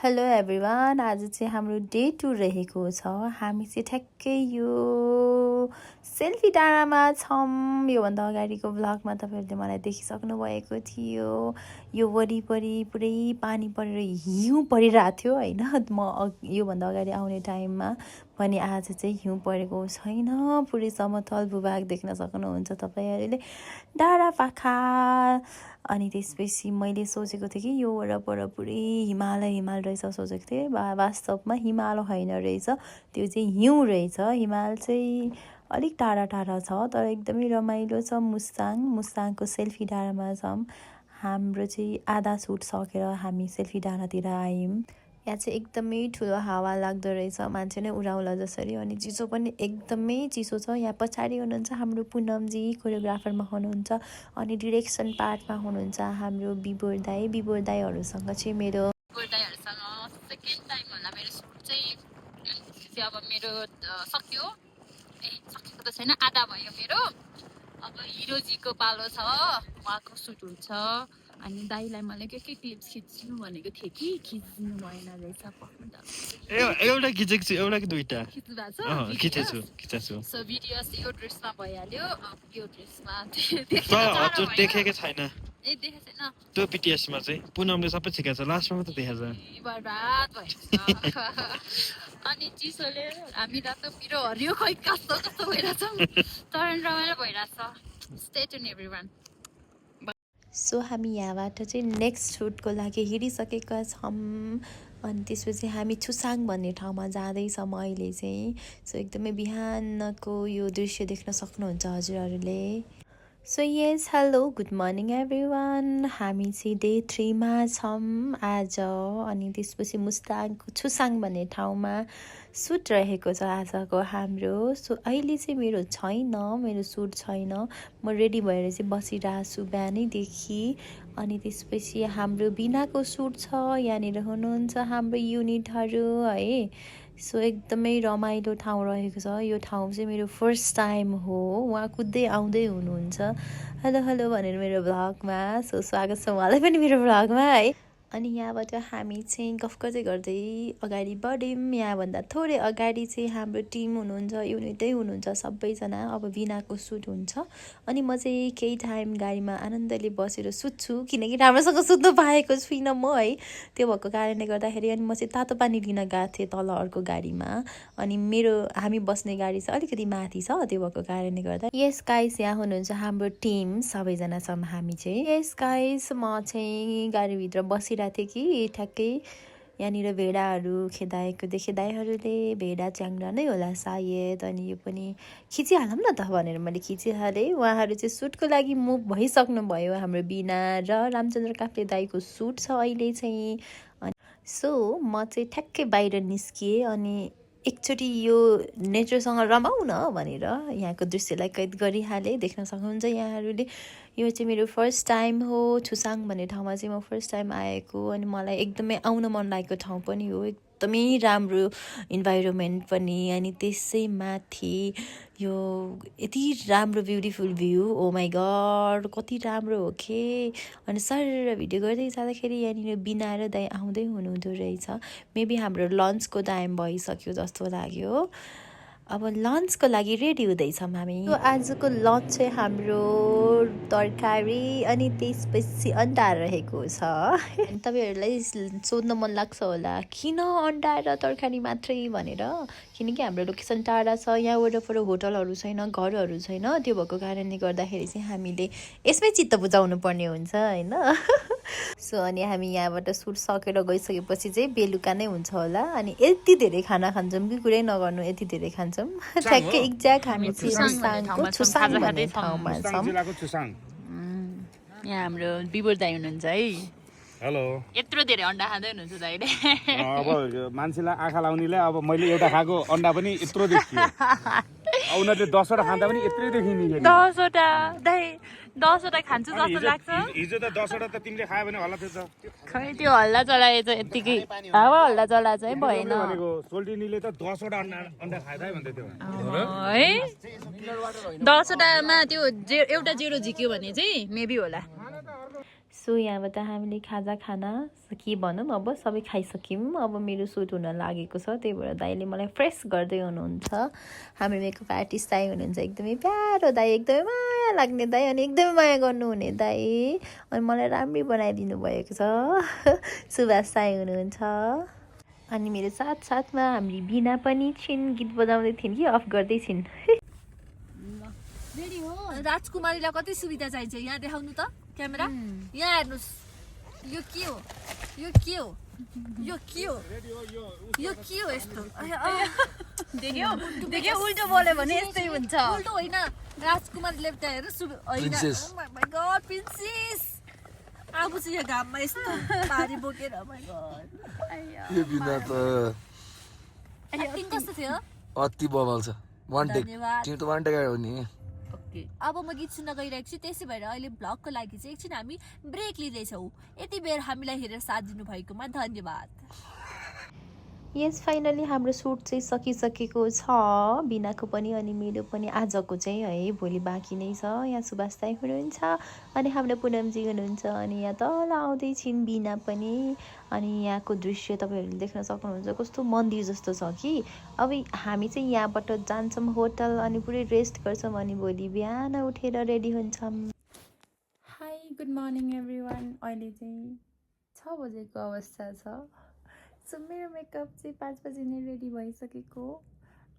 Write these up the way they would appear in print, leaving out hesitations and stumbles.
Hello everyone, आज चाहिँ हाम्रो डे 2 रहेको छ। हामी चाहिँ ठ्याक्कै यो सेल्फी डाँडामा छौँ। योभन्दा अगाडिको भ्लगमा तपाईँहरूले मलाई देखिसक्नु भएको थियो। यो वरिपरि पुरै पानी परेर हिउँ परिरहेको थियो होइन। म योभन्दा अगाडि आउने टाइममा पनि आज चाहिँ हिउँ परेको छैन। पुरै समतल भूभाग देख्न सक्नुहुन्छ तपाईँहरूले, डाँडा पाखा। अनि त्यसपछि मैले सोचेको थिएँ कि यो वरपर पुरै हिमाल रहेछ सोचेको थिएँ। वास्तवमा हिमाल होइन रहेछ, त्यो चाहिँ हिउँ रहेछ। हिमाल चाहिँ अलिक टाढा टाढा छ, तर एकदमै रमाइलो छ। मुस्ताङको सेल्फी डाँडामा छौँ। हाम्रो चाहिँ आधा सुट सकेर हामी सेल्फी डाँडातिर आयौँ। यहाँ चाहिँ एकदमै ठुलो हावा लाग्दो रहेछ, मान्छे नै उडाउला जसरी। अनि चिसो पनि एकदमै चिसो छ। यहाँ पछाडि हुनुहुन्छ हाम्रो पुनमजी, कोरियोग्राफरमा हुनुहुन्छ। अनि डिरेक्सन पार्टमा हुनुहुन्छ हाम्रो बिबोर दाईहरूसँग चाहिँ मेरो सेकेन्ड टाइम होला मेरो सुट चाहिँ। अब मेरो सकियो, सकेको त छैन, आधा भयो मेरो। अब हिरोजीको पालो छ, उहाँको सुट हुन्छ। अनि दाईलाई मैले के क्लिप्स खिच्नु भनेको थिएँ कि खिच्नु भएन रहेछ। एउटा खिचेको छु, एउटा कि दुईटा खिच्नु भएको छ, खिचेछु। सो भिडियोस यो ड्रेसमा भइहाल्यो। यो ड्रेसमा देखेकै छैन ए देखेको छैन त्यो पिटिएसमा चाहिँ। पुनमले सबै सिकाएको छ, लास्टमा मात्रै देखाएको छ। बर्बाद भएछ। अनि चिसोले हामीलाई त पिरो हरियो खै कस्तो कस्तो भइरहेछ, तर रमाइलो भइरहेछ। Stay tune everyone. सो हामी यहाँबाट चाहिँ नेक्स्ट सुटको लागि हिँडिसकेका छौँ। अनि त्यसपछि हामी छुसाङ भन्ने ठाउँमा जाँदैछौँ अहिले चाहिँ। सो एकदमै बिहानको यो दृश्य देख्न सक्नुहुन्छ हजुरहरूले। So yes, hello, good morning everyone. हामी चाहिँ डे 3 मा छौँ आज। अनि त्यसपछि मुस्ताङको छुसाङ भन्ने ठाउँमा सुट रहेको छ आजको हाम्रो। सो अहिले चाहिँ मेरो सुट छैन। म रेडी भएर चाहिँ बसिरहेको छु बिहानैदेखि। अनि त्यसपछि हाम्रो बिनाको सुट छ, यहाँनिर हुनुहुन्छ हाम्रो युनिटहरू है। सो एकदमै रमाइलो ठाउँ रहेको छ। यो ठाउँ चाहिँ मेरो फर्स्ट टाइम हो। उहाँ कुद्दै आउँदै हुनुहुन्छ, हेलो भनेर मेरो भ्लगमा। सो स्वागत छ उहाँलाई पनि मेरो भ्लगमा है। अनि यहाँबाट हामी चाहिँ गफ गर्दै अगाडि बढ्यौँ। यहाँभन्दा थोरै अगाडि चाहिँ हाम्रो टिम हुनुहुन्छ, युनिटै हुनुहुन्छ सबैजना। अब बिनाको सुट हुन्छ। अनि म चाहिँ केही टाइम गाडीमा आनन्दले बसेर सुत्छु, किनकि राम्रोसँग सुत्नु पाएको छुइनँ म है। त्यो भएको कारणले गर्दाखेरि अनि म चाहिँ तातो पानी लिन गएको थिएँ तल अर्को गाडीमा। अनि हामी बस्ने गाडी चाहिँ अलिकति माथि छ, त्यो भएको कारणले गर्दा। यस गाइस, यहाँ हुनुहुन्छ हाम्रो टिम, सबैजना छौँ हामी चाहिँ। यस गाइस, म चाहिँ गाडीभित्र बसिरहेको थिएँ कि ठ्याक्कै यहाँनिर भेडाहरू खेदाएको देखेँ दाइहरूले। भेडा च्याङ्ग्रा नै होला सायद। अनि यो पनि खिचिहालौँ न त भनेर मैले खिचिहालेँ। उहाँहरू चाहिँ सुटको लागि मुभ भइसक्नु भयो। हाम्रो बिना र रामचन्द्र काफ्ले दाईको सुट छ अहिले चाहिँ। अनि सो म चाहिँ ठ्याक्कै बाहिर निस्किएँ। अनि एकचोटि यो नेचरसँग रमाउँ न भनेर यहाँको दृश्यलाई कैद गरिहालेँ। देख्न सक्नुहुन्छ यहाँहरूले, यो चाहिँ मेरो फर्स्ट टाइम हो। छुसाङ भन्ने ठाउँमा चाहिँ म फर्स्ट टाइम आएको। अनि मलाई एकदमै आउन मन लागेको ठाउँ पनि हो। एकदमै राम्रो इन्भाइरोमेन्ट पनि। अनि त्यसै माथि यो यति राम्रो beautiful view, oh my god कति राम्रो हो के। अनि सर भिडियो गर्दै जाँदाखेरि यहाँनिर बिना र दाइ आउँदै हुनुहुँदो रहेछ। मेबी हाम्रो लन्चको टाइम भइसक्यो जस्तो लाग्यो। अब लन्चको लागि रेडी हुँदैछौँ हामी। आजको लन्च चाहिँ हाम्रो तरकारी अनि त्यसपछि अन्डा रहेको छ। अनि तपाईँहरूलाई सोध्न मन लाग्छ होला, किन अन्डा र तरकारी मात्रै भनेर। किनकि हाम्रो लोकेसन टाढा छ, यहाँ वरपर होटलहरू छैन, घरहरू छैन। त्यो भएको कारणले गर्दाखेरि चाहिँ हामीले यसमै चित्त बुझाउनु पर्ने हुन्छ होइन। सो अनि हामी यहाँबाट सुट सकेर गइसकेपछि चाहिँ बेलुका नै हुन्छ होला। अनि यति धेरै खाना खान्छौँ कि कुरै नगर्नु, यति धेरै खान्छौँ। ठ्याक्कै एक्ज्याक्ट हामी चाहिँ छुसाङ भन्ने ठाउँमा छौँ। यहाँ हाम्रो बिबोर दाई हुनुहुन्छ है। हेलो। यत्रो धेरै अन्डा खाँदै हुनुहुन्छ दाइले। अब मान्छेलाई आँखा लाउनेले अब मैले एउटा खाएको अन्डा पनि यत्रो देखियो। उनीहरूले 10वटा खाँदा पनि यत्रै देखिने। 10वटा दाइ, 10वटा खान्छु जस्तो लाग्छ। हिजो त 10वटा त तिमीले खायो भने हल्ला थियो त। खै त्यो हल्ला चलाए चाहिँ यत्तिकै हावा हल्ला चला चाहिँ भएन भनेको। सोल्टिनीले त 10वटा अन्डा खाएदै भन्दै थियो है। 10वटामा त्यो एउटा जेरो झिक्यो भने चाहिँ मेबी होला। सो यहाँबाट हामीले खाजा खाना के भनौँ अब सबै खाइसक्यौँ। अब मेरो सुट हुन लागेको छ, त्यही भएर दाइले मलाई फ्रेस गर्दै हुनुहुन्छ। हाम्रो मेकअप आर्टिस्ट दाइ हुनुहुन्छ, एकदमै प्यारो दाइ, एकदमै माया लाग्ने दाइ, अनि एकदमै माया गर्नुहुने दाइ, अनि मलाई राम्ररी बनाइदिनु भएको छ। सुभाष दाइ हुनुहुन्छ। अनि मेरो साथमा हाम्रो बिना पनि छिन्, गीत बजाउँदै थिइन् कि अफ गर्दै छिन्। राजकुमारीलाई कति सुविधा चाहिन्छ यहाँ देखाउनु त क्यामेरा। यहाँ हेर्नुहोस्, यो के हो, यो के हो, यो के हो, यो के हो यस्तो। देख्यो उल्टो बोल्यो भने यस्तै हुन्छ। उल्टो होइन, राजकुमारी लेप्टा हेर्नु होइन। My God princess. अब चाहिँ यो घाममा यस्तो पारी बोकेर माय गॉड। यो बिना त एक्टिङ कस्तो थियो? अति बवाल छ। One take. धन्यवाद। तिमी त वान टेक हो नि। अब म गीत सुन्न गइरहेको छु, त्यसै भएर अहिले भ्लगको लागि चाहिँ एकछिन हामी ब्रेक लिँदैछौँ। यति बेर हामीलाई हेरेर साथ दिनु भएकोमा धन्यवाद। यस फाइनली हाम्रो सुट चाहिँ सकिसकेको छ, बिनाको पनि अनि मेरो पनि आजको चाहिँ है। भोलि बाँकी नै छ। यहाँ सुभाष दाइ हुनुहुन्छ अनि हाम्रो पुनमजी हुनुहुन्छ, अनि यहाँ तल आउँदैछिन् बिना पनि। अनि यहाँको दृश्य तपाईँहरूले देख्न सक्नुहुन्छ, कस्तो मन्दिर जस्तो छ कि। अब हामी चाहिँ यहाँबाट जान्छौँ होटल, अनि पुरै रेस्ट गर्छौँ, अनि भोलि बिहान उठेर रेडी हुन्छौँ। High good morning everyone. अहिले चाहिँ 6 बजेको अवस्था छ। सो मेरो मेकअप चाहिँ 5 बजी नै रेडी भइसकेको,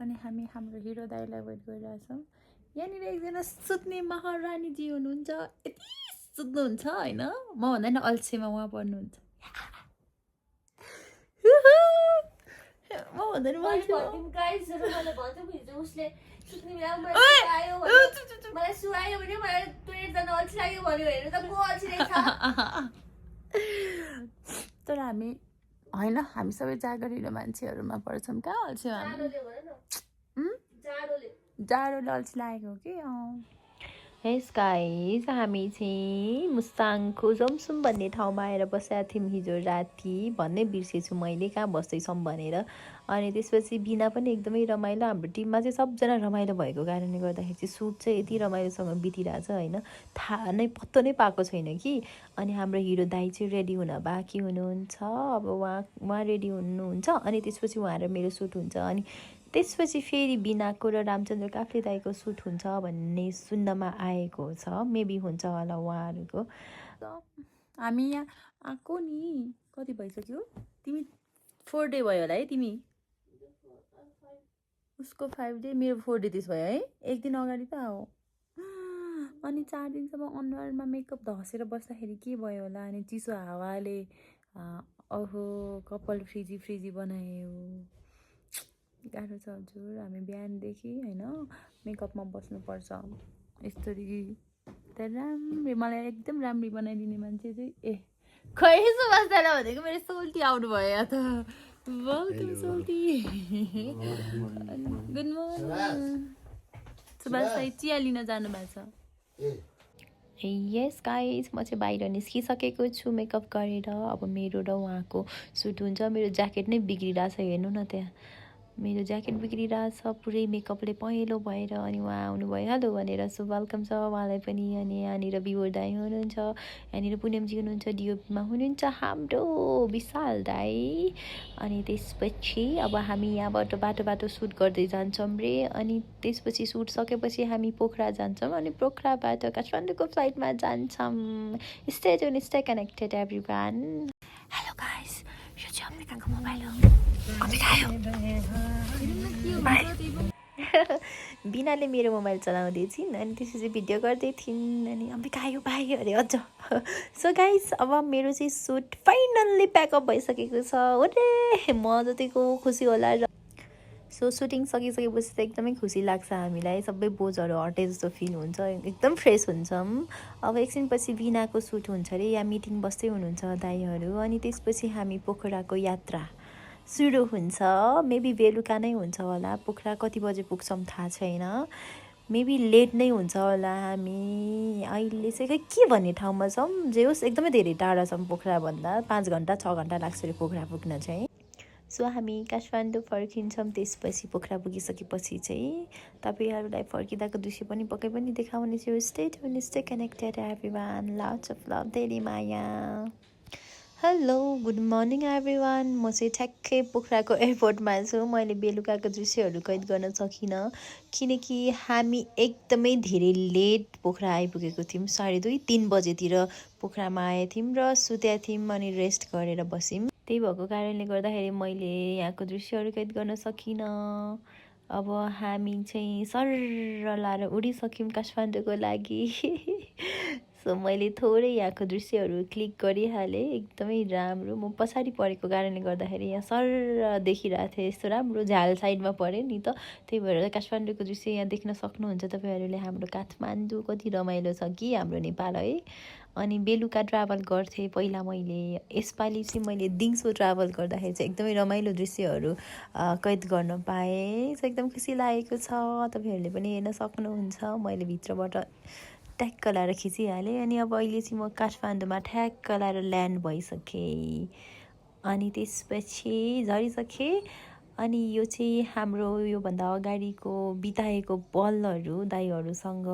अनि हामी हाम्रो हिरो दाइलाई वेट गरिरहेछौँ। यहाँनिर एकजना सुत्ने महारानीजी हुनुहुन्छ, यति सुत्नुहुन्छ होइन, म भन्दा नि अल्छेमा उहाँ पर्नुहुन्छ। म भन्दा नि मलाई भन्थ्यो उसले सुत्ने बेला मलाई सुहायो भने मलाई टोइलेट जान अल्छी लाग्यो भन्यो। हेर्नु त को अल्छी रहेछ। तर हामी होइन, हामी सबै जागरिलो मान्छेहरूमा पर्छौँ क्या अल्छीमा। जाडोले अल्छी लागेको हो कि। हेस गाइस, हामी चाहिँ मुस्ताङको जमसुम भन्ने ठाउँमा आएर बसेका थियौँ हिजो राति। भन्नै बिर्सेछु मैले कहाँ बस्दैछौँ भनेर। अनि त्यसपछि बिना पनि एकदमै रमाइलो, हाम्रो टिममा चाहिँ सबजना रमाइलो भएको कारणले गर्दाखेरि चाहिँ सुट चाहिँ यति रमाइलोसँग बितिरहेछ होइन, थाहा नै पत्तो नै पाएको छैन कि। अनि हाम्रो हिरो दाइ चाहिँ रेडी हुन बाँकी हुनुहुन्छ। अब उहाँ रेडी हुनुहुन्छ, अनि त्यसपछि उहाँ र मेरो सुट हुन्छ। अनि त्यसपछि फेरि बिनाको र रामचन्द्र काफ्ले दाइको सुट हुन्छ भन्ने सुन्नमा आएको छ। मेबी हुन्छ होला उहाँहरूको। हामी यहाँ आएको नि कति भइसक्यो? तिमी 4 डे भयो होला है तिमी? उसको 5 डे, मेरो 4 डे त्यस भयो है। एक दिन अगाडि त हो। अनि 4 दिनसम्म अनुहारमा मेकअप धसेर बस्दाखेरि के भयो होला, अनि चिसो हावाले ओहो कपाल फ्रिजी बनायो। गाह्रो छ हजुर। हामी बिहानदेखि होइन मेकअपमा बस्नुपर्छ यस्तरी। तर राम्ररी, मलाई एकदम राम्ररी बनाइदिने मान्छे चाहिँ खै सुभाष दाइलाई भनेको मेरो सोल्टी आउनु भयो या त। वेलकम सोल्टी। Good morning. सुभाष दाइ चिया लिन जानु भएको छ। यस गाइस, म चाहिँ बाहिर निस्किसकेको छु मेकअप गरेर। अब मेरो र उहाँको सुट हुन्छ। मेरो ज्याकेट नै बिग्रिरहेछ, हेर्नु न त्यहाँ मेरो ज्याकेट बिग्रिरहेछ पुरै मेकअपले पहेँलो भएर। अनि उहाँ आउनुभयो हेलो भनेर, सो वेलकम छ उहाँलाई पनि। अनि यहाँनिर बिवर दाई हुनुहुन्छ, यहाँनिर पुनमजी हुनुहुन्छ, डिओपीमा हुनुहुन्छ हाम्रो विशाल दाई। अनि त्यसपछि अब हामी यहाँबाट बाटो सुट गर्दै जान्छौँ रे। अनि त्यसपछि सुट सकेपछि हामी पोखरा जान्छौँ, अनि पोखराबाट काठमाडौँको फ्लाइटमा जान्छौँ। Stay tune, stay connected everyone. Hello guys, यो चाहिँ अम्बिकाको मोबाइल हो। बिनाले मेरो मोबाइल चलाउँदै थिइन्, अनि त्यसपछि भिडियो गर्दै थिइन्। अनि अम्बिका आयो भाइ अरे अझ। सो गाइस, अब मेरो चाहिँ सुट फाइनल्ली प्याकअप भइसकेको छ। ओरे म जतिको खुसी होला। र सो सुटिङ सकिसकेपछि त एकदमै खुसी लाग्छ हामीलाई, सबै बोझहरू हटे जस्तो फिल हुन्छ, एकदम फ्रेस हुन्छौँ। अब एकछिनपछि बिनाको सुट हुन्छ अरे, यहाँ मिटिङ बस्दै हुनुहुन्छ दाइहरू। अनि त्यसपछि हामी पोखराको यात्रा सुरु हुन्छ। मेबी बेलुका नै हुन्छ होला। पोखरा कति बजे पुग्छौँ थाहा छैन, मेबी लेट नै हुन्छ होला। हामी अहिले चाहिँ खै के भन्ने ठाउँमा छौँ, जे होस् एकदमै धेरै टाढा छौँ पोखराभन्दा। 5 घन्टा 6 घन्टा लाग्छ अरे पोखरा पुग्न चाहिँ। सो हामी काठमाडौँ फर्किन्छौँ त्यसपछि पोखरा पुगिसकेपछि चाहिँ तपाईँहरूलाई फर्किँदाको दृश्य पनि पक्कै पनि देखाउनेछु stay tune stay connected everyone lots of love धेरै माया हेलो गुड मर्निङ एभ्रिवान म चाहिँ ठ्याक्कै पोखराको एयरपोर्टमा छु मैले बेलुकाको दृश्यहरू कैद गर्न सकिनँ किनकि हामी एकदमै धेरै लेट पोखरा आइपुगेको थियौँ 2:30-3 बजेतिर पोखरामा आएका थियौँ र सुत्या थियौँ अनि रेस्ट गरेर बस्यौँ त्यही भएको कारणले गर्दाखेरि मैले यहाँको दृश्यहरू कैद गर्न सकिनँ अब हामी चाहिँ सरर लाएर उडिसक्यौँ काठमाडौँको लागि सो मैले थोरै यहाँको दृश्यहरू क्लिक गरिहालेँ एकदमै राम्रो म पछाडि परेको कारणले गर्दाखेरि यहाँ सर देखिरहेको थिएँ यस्तो राम्रो झ्याल साइडमा पऱ्यो नि त त्यही भएर काठमाडौँको दृश्य यहाँ देख्न सक्नुहुन्छ तपाईँहरूले हाम्रो काठमाडौँ कति रमाइलो छ कि हाम्रो नेपाल है अनि बेलुका ट्राभल गर्थेँ पहिला मैले यसपालि चाहिँ मैले दिउँसो ट्राभल गर्दाखेरि चाहिँ एकदमै रमाइलो दृश्यहरू कैद गर्न पाएँ एकदम खुसी लागेको छ तपाईँहरूले पनि हेर्न सक्नुहुन्छ मैले भित्रबाट ट्याक्क लाएर खिचिहालेँ अनि अब अहिले चाहिँ म काठमाडौँमा ठ्याक्क लाएर ल्यान्ड भइसकेँ अनि त्यसपछि झरिसकेँ अनि यो चाहिँ हाम्रो योभन्दा अगाडिको बिताएको पलहरू दाइहरूसँग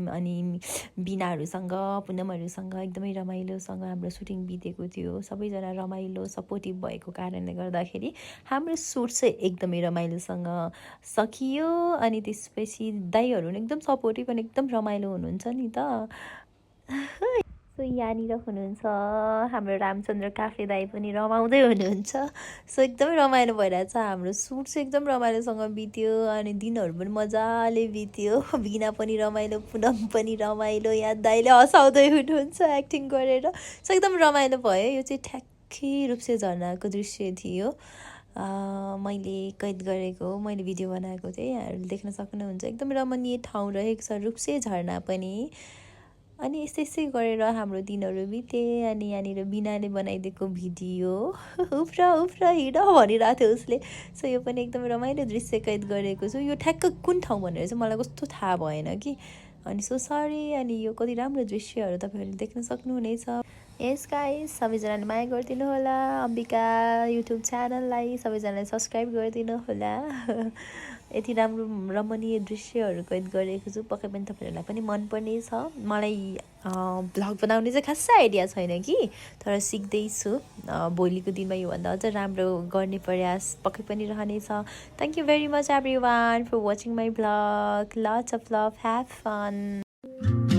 अनि बिनाहरूसँग पुनमहरूसँग एकदमै रमाइलोसँग हाम्रो सुटिङ बितेको थियो सबैजना रमाइलो सपोर्टिभ भएको कारणले गर्दाखेरि हाम्रो सुट चाहिँ एकदमै रमाइलोसँग सकियो अनि त्यसपछि दाइहरू पनि एकदम सपोर्टिभ अनि एकदम रमाइलो हुनुहुन्छ नि त सो यहाँनिर हुनुहुन्छ हाम्रो रामचन्द्र काफे दाई पनि रमाउँदै हुनुहुन्छ सो एकदमै रमाइलो भइरहेछ हाम्रो सुट चाहिँ एकदम रमाइलोसँग बित्यो अनि दिनहरू पनि मजाले बित्यो बिना पनि रमाइलो पुनम पनि रमाइलो यहाँ दाइले हँसाउँदै हुनुहुन्छ एक्टिङ गरेर सो एकदम रमाइलो भयो यो चाहिँ ठ्याक्कै रूपसे झर्नाको दृश्य थियो मैले कैद गरेको मैले भिडियो बनाएको थिएँ यहाँहरूले देख्न सक्नुहुन्छ एकदम रमणीय ठाउँ रहेको छ रूपसे झर्ना पनि अनि यस्तै गरेर हाम्रो दिनहरू बिते अनि यहाँनिर बिनाले बनाइदिएको भिडियो उफ्र हिँड भनिरहेको थियो उसले सो यो पनि एकदम रमाइलो दृश्य कैद गरेको छु यो ठ्याक्क कुन ठाउँ भनेर चाहिँ मलाई कस्तो थाहा भएन कि अनि सो सरी अनि यो कति राम्रो दृश्यहरू तपाईँहरूले देख्न सक्नुहुनेछ यस गाइस सबैजनाले माया गरिदिनु होला अम्बिका युट्युब च्यानललाई सबैजनाले सब्सक्राइब गरिदिनु होला यति राम्रो रमणीय दृश्यहरू कैद गरेको छु पक्कै पनि तपाईँहरूलाई पनि मनपर्ने छ मलाई भ्लग बनाउने चाहिँ खासै आइडिया छैन कि तर सिक्दैछु भोलिको दिनमा योभन्दा अझ राम्रो गर्ने प्रयास पक्कै पनि रहनेछ thank you very much everyone for watching my vlog lots of love have fun